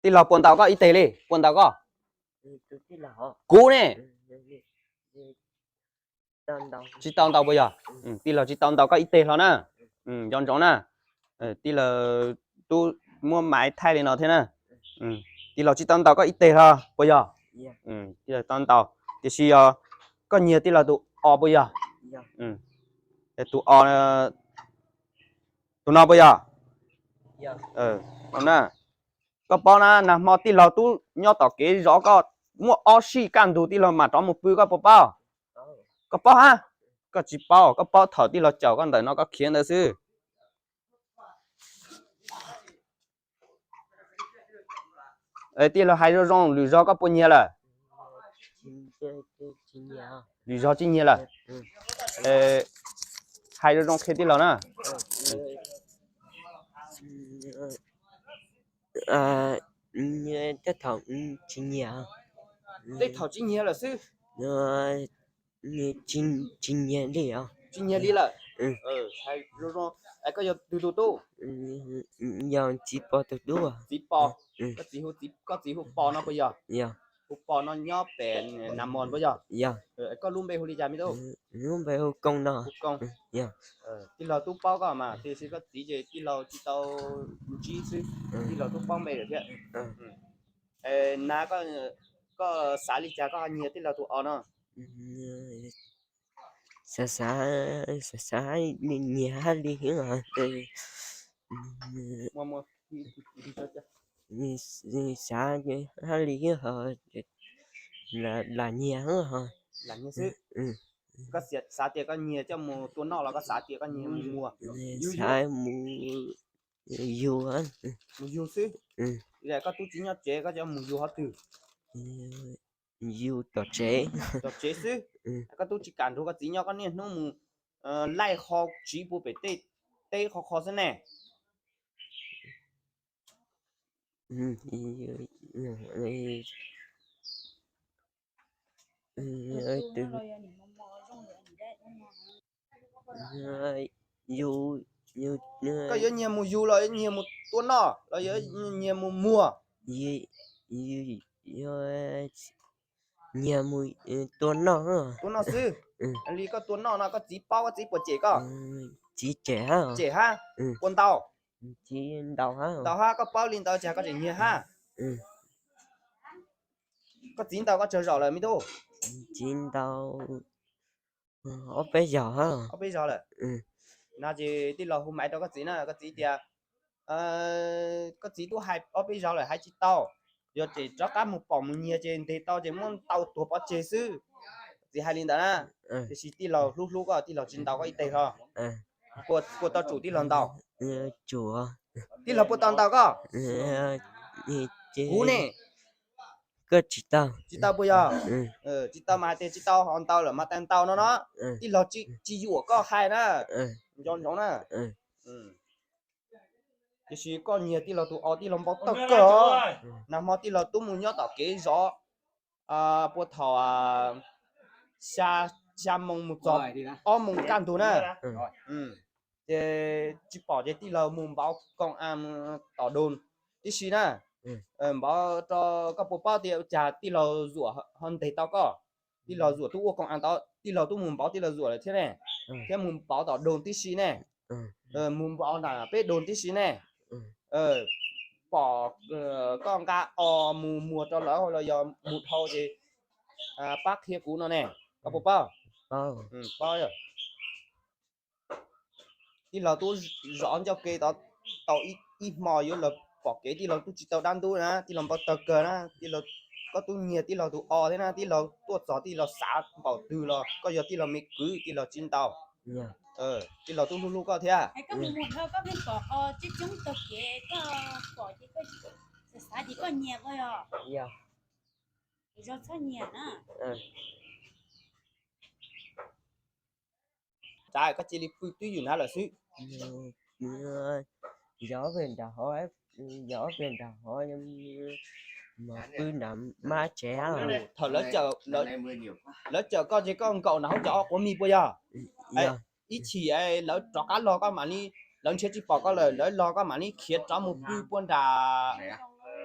Tij laug puas ntaus koj ib teg li? Puas ntaus koj? Kuv ne. Tsis tau ntaus puas yog? Tij laug tsis tau ntaus koj ib teg hlo na. Nco ntsoov na. Tij laug tub muab maiv thaij li no thiab na. Tij laug tsis tau ntaus koj ib teg hlo puas yog? Tij laug tau ntaus, tiam sis yog koj nyiag tij laug tus os puas yog? Tus os, tus no puas yog? Koj paub na, nag hmo tij laug tub nyob tom kev zov koj muaj ob sij kaj ntug tij laug mam rov mus pw, koj puas paub? Koj paub hab? Koj tsis paub, koj paub thaum tij laug caum koj ntawm no koj khiav ntawd xwb. Tij laug hais zoo zoo, lwm zog koj puas nyiag lawm? Lwm zog tsis nyiag lawm. Hais zoo zoo qhia tij laug na. Tej thaum tsis nyiag, tej thaum tsis nyiag lawm xwb. Tsis nyiag li os. Tsis nyiag li lawm. Hais zoo zoo, koj yog twg tus tub? Yog txiv Pos tus tub. Txiv Pos. Koj txiv hu, koj txiv hu Pos no puas yog? Hu Pos no nyob pem Nas Mos puas yog? Koj lub npe hu li cas me tub? Lub npe hu Koob no. Hu Koob. Tij laug tub paub koj mas, tiam sis koj txiv ces tij laug tsis tau ntsib xwb, tij laug tub paub npe lawm thiab. Na, koj xav li cas koj ho nyiag tij laug tus os no? Xav xav, xav xav nyiag hab li, xav hab li, lam nyiag. Lam nyiag xwb. Koj xav tias koj nyiag coj mus tua noj los koj xav tias koj nyiag mus muag? Xav mus yug. Mus yug xwb. Koj tub tsis nyob tsev, koj coj mus yug qhov twg? Yug tom tsev. Tom tsev xwb. Koj tub tsis kam nrug koj txiv nyob, koj niaj hnub mus laij qho tsiv puag pem tej teb qhov qho xwb ne. Koj yuav nyiag mus yug los yuav nyiag mus tua noj los yuav nyiag mus muag? Nyiag mus tua noj. Tua noj xwb. Li koj tua noj no koj txiv paub, koj txiv puas cem koj? Txiv cem hab. Cem hab. Puas ntaus? Txiv ntaus hab. Ntaus hab, koj paub li ntawd ces koj tseem nyiag hab. Koj txiv ntaus koj tsawg zaum lawm me tub? Txiv ntaus ob peb zaug hab. Ob peb zaug lawm. No ces tij laug hu maiv rau koj txiv na, koj txiv tias, koj txiv tub hais ob peb zaug lawm hais tsis tau, yog ces rov qab mus pom mus nyiag ces ntes tau ces muab ntaus tuag pov tseg xwb. Txiv hais li ntawd na. Tiam sis tij laug hlub hlub koj, tij laug tsis ntaus koj ib teg hlo. Puas tau tsum tij laug ntaus? Tij laug puas tau ntaus koj? Kuv ne. Koj tsis tau. Tsis tau puas yog? Tsis tau mas hais tias tsis tau, ho ntaus lawm mas tas ntaus no no. Tij laug tsis yuam koj hais na. Nco ntsoov na. Tiam sis koj nyiag tij laug tus os tij laug npau taws kawg. Nag hmo tij laug tub mus nyob tom kev zov puag thaum xya moos mus txog ob moos kaj ntug na. Ces tsis pom ces tij laug mus npauv koom a tom doos tib si na. Npauv rau koj puas paub tias ua cas tij laug Zuam ho ntes tau koj. Tij laug Zuam tub ua koom a tau, tij laug tub mus npauv tij laug Zuam lawm thiab ne, thiab mus npauv tom doos tib si ne, mus npauv nram peb doos tib si ne. Pom koj nqa os mus muag rau lawv los yog mus dhau ces pab qhia kuv no ne, koj puas paub? Paub. Tij laug tub zov ncauj ke tau ib hmo yuav luag pom kev, tij laug tub tsis tau dab ntub na, tij laug npau taws kawg na. Koj tub nyiag tij laug tus os thiab na, tij laug tuaj txog tij laug xav npaum twg los koj yog tij laug me kwv tij laug tsis ntaus. Tij laug tub hlub hlub koj thiab. Cas koj cia li pw twb ywm na lawm xwb. Yog ob peb nram hov, yog ob peb nram hov, mas pw nram mab tsev. Thaum lawv cawm koj ces koj nkaum nram hauv cov quav mis puas yog? Ib chim lawv rov qab los koj mam li, lawv nrhiav tsis pom koj lawm lawv los koj mam li khiav rov mus pw puag nram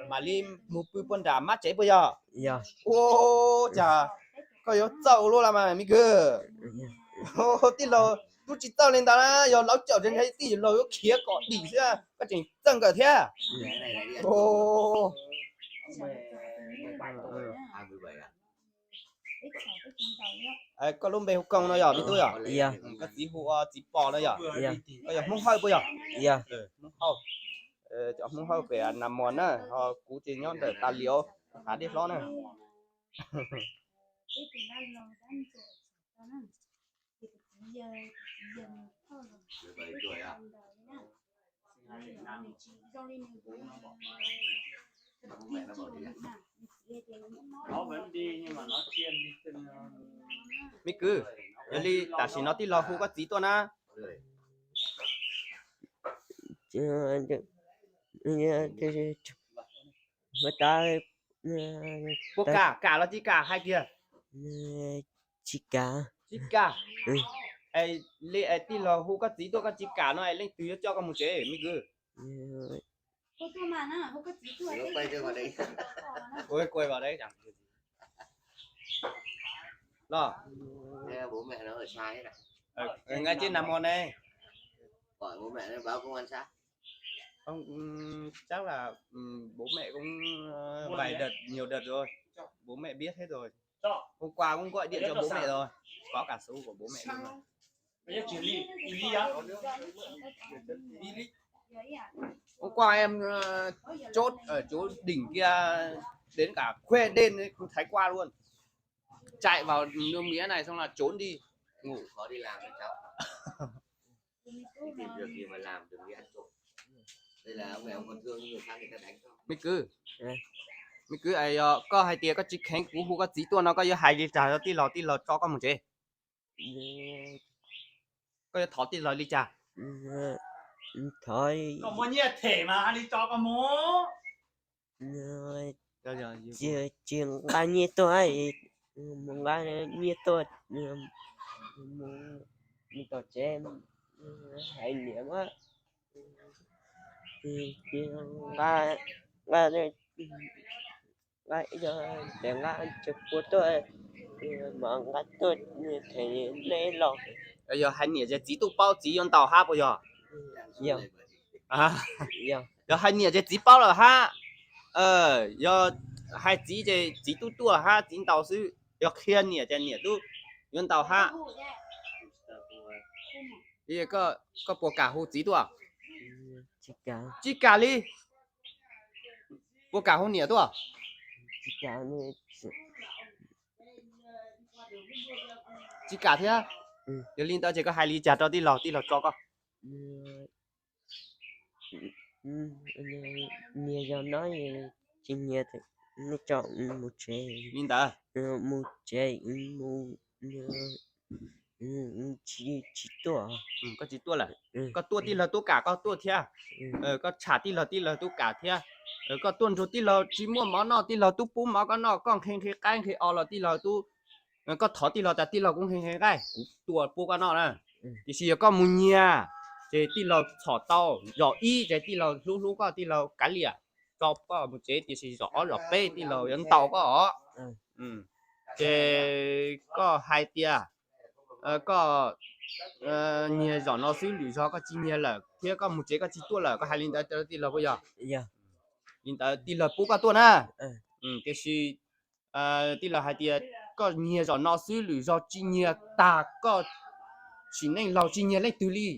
Mam li mus pw puag nram mab tsev puas yog? Ua cas koj yuav txawj ua luaj los mas me kwv. Tij laug twb tsis txawj li ntawd na, yog lawv caum tsev ntshai tij laug yuav khiav kom dim xwb, koj tseem txawj nkawm thiab. Koj lub npe hu Koob no yog me tub yog? Koj txiv hu ua txiv Pos no yog? Koj yog Hmoob Hawj puas yog? Hmoob Hawj. Cov Hmoob Hawj pem Nas Mos na, ho kuv ces nyob ntawm Tas Liaus, hav dej hlob na. Me kwv, yog li tam sim no tij laug hu koj txiv tuaj na. Puas kam, kam los tsis kam hais kiag? Tsis kam. Tsis kam. Li tij laug hu koj txiv tuaj koj tsis kam no es leej twg yuav coj koj mus tsev me kwv? Los, nqa tsiaj nas mos ne. Không, chắc là bố mẹ cũng vài đợt, nhiều đợt rồi. Bố mẹ biết hết rồi. Hôm qua cũng gọi điện cho bố mẹ rồi. Có cả số của bố mẹ luôn rồi. Hôm qua em ờ, chốt ở chỗ đỉnh kia, đến cả Khuê Đen cũng thấy qua luôn. Chạy vào nương mía này xong là trốn đi ngủ. Khó đi làm cho cháu. Đi tìm việc gì mà làm, đừng đi ăn trộm. Đây là ông này, ông còn thương người khác, người ta đánh cho. Me kwv, me kwv, koj hais tias koj tsis kheev kuv hu koj txiv tuaj no koj yuav hais li cas rau tij laug, tij laug tso koj mus tsev? Koj yuav thov tij laug li cas? Thov, koj muaj nyiaj them mas hais li tso koj mus. Tsis nqa nyiaj tuaj, mus nqa nyiaj tuaj, mus tom tsev, hais niam mas, nqa, nqa, nqa, nqa tsis pua tuaj, mas nqa tuaj them nej los. Yog hais niam ces txiv twb paub txiv yuav ntaus hab puas yog? Yog hais niam ces txiv paub lawm hab. Yog hais txiv ces txiv twb tuaj hab txiv ntaus xwb. Yog qhia niam ces niam twb yuav ntaus hab. Koj puas kam hu txiv tuaj? Tsis kam li. Puas kam hu niam tuaj? Tsis kam thiab. Yog li ntawd ces koj hais li cas rau tij laug, tij laug tso koj? Nyias zog no, tsis nyias nej tso mus tsev. Li ntawd, mus tsev, mus, tsis tuaj. Koj tsis tuaj lawm. Koj tuaj tij laug tub kam koj tuaj thiab. Koj tsham tij laug, tij laug tub kam thiab. Koj tuaj nrug tij laug tsis muaj mov noj, tij laug tub pub mov koj noj, koj nqhis nqhis qaib nqhis os los tij laug tub, koj thov tij laug tas tij laug kuv nqhis nqhis qaib kuv tua pub koj noj na. Tiam sis yog koj mus nyiag ces tij laug txhom tau. Zom ib ces tij laug hlub hlub koj, tij laug kav liam tso koj mus tsev, tiam sis zom ob zom peb tij laug yuav ntaus koj os. Ces koj hais tias koj nyiag zom no xwb, lwm zog koj tsis nyiag lawm thiab koj mus tsev koj tsis tuaj lawm, koj hais li ntawd rau tij laug puas yog? Li ntawd tij laug pub koj tuaj na. Tiam sis tij laug hais tias koj nyiag zom no xwb, lwm zog tsis nyiag tag koj sim neej laug tsis nyiag leej twg li.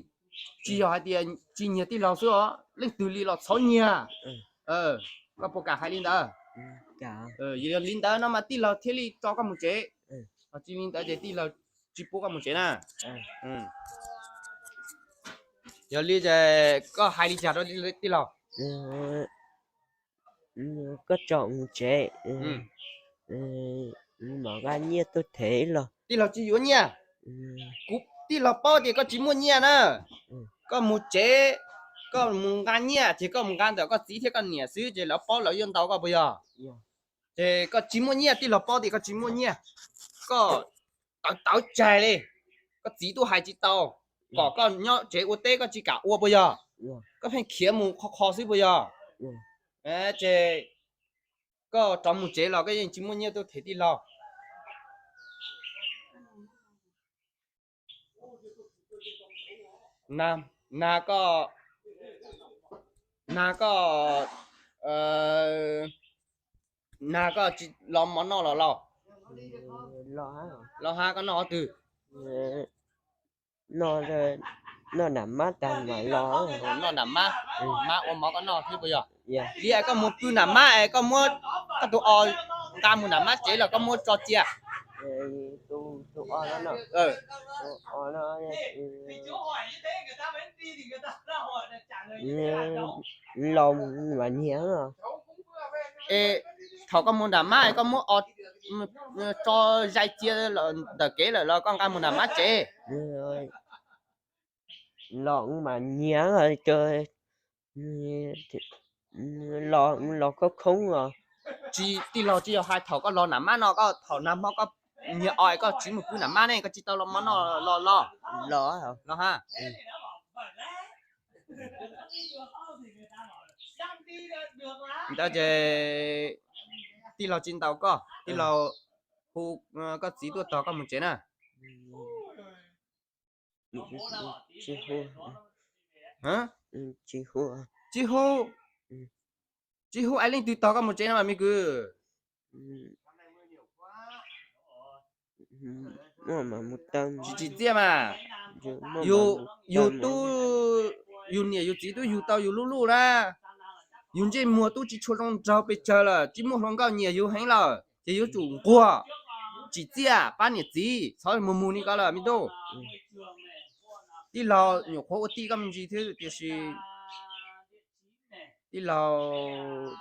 Tsis yog hais tias tsis nyiag tij laug xwb os, leej twg li los txhob nyiag. Koj puas kam hais li ntawd? Yog li ntawd no mas tij laug thiaj li tso koj mus tsev. Tsis li ntawd ces tij laug tsis pub koj mus tsev na. Yog li ces koj hais li cas rau tij laug? Koj tso mus tsev, mam nqa nyiaj tuaj them los. Tij laug tsis yuav nyiaj. Kuv, tij laug paub tias koj tsis muaj nyiaj na. Koj mus tsev, koj mus nqa nyiaj ces koj mus nqa ntawm koj txiv thiab koj niam xwb ces lawv paub lawv yuav ntaus koj puas yog? Ces koj tsis muaj nyiaj, tij laug paub tias koj tsis muaj nyiaj. Koj tawv tawv tsag li, koj txiv twb hais tsis tau, kom koj nyob tsev ua teb koj tsis kam ua puas yog? Koj pheej khiav mus qhov qhov xwb puas yog? Ces koj rov mus tsev los koj yeej tsis muaj nyiaj tuaj them tij laug. Nag koj, nag koj, nag koj tsis los mov noj los lauj? Los hab koj noj qhov twg? Noj nram mab tag mam los. Noj nram mab, mab ua mov koj noj thiab puas yog? Li es koj mus pw nram mab es koj muab koj tus os nqa mus nram mab tsev los koj muab tso cia? Los mas nyiag. Es thaum koj mus nram mab es koj muab os tso zais cia ntawm kev lawm los koj nqa mus nram mab tsev? Los mas nyiag, los los khoob khoob os. Tsis, tij laug tsis yog hais thaum koj los nram mab no, koj thaum nag hmo koj nyiag os koj tsis mus pw nram mab ne, koj tsis tau los mov noj los? Los, los hab. Ntawd ces tij laug tsis ntaus koj, tij laug hu koj txiv tuaj tos koj mus tsev na. Tsis hu, tsis hu, tsis hu es leej twg tos koj mus tsev no mas me kwv? Tsis tsim txiaj mas. Yus tub, yus niam yus txiv tub yug tau yus lub luj na, yus ntsej muag tub tsis tshua zoo nraug pes tsawg lawm, tsis muaj hluas nkauj nyiam yus heev lawm ces yuav tsum nquag, tsim txiaj pab niam txiv, txhob mus mus li ko lawm me tub. Tij laug nyuam qhuav ua tij koj me ntsis thiab tiam sis tij laug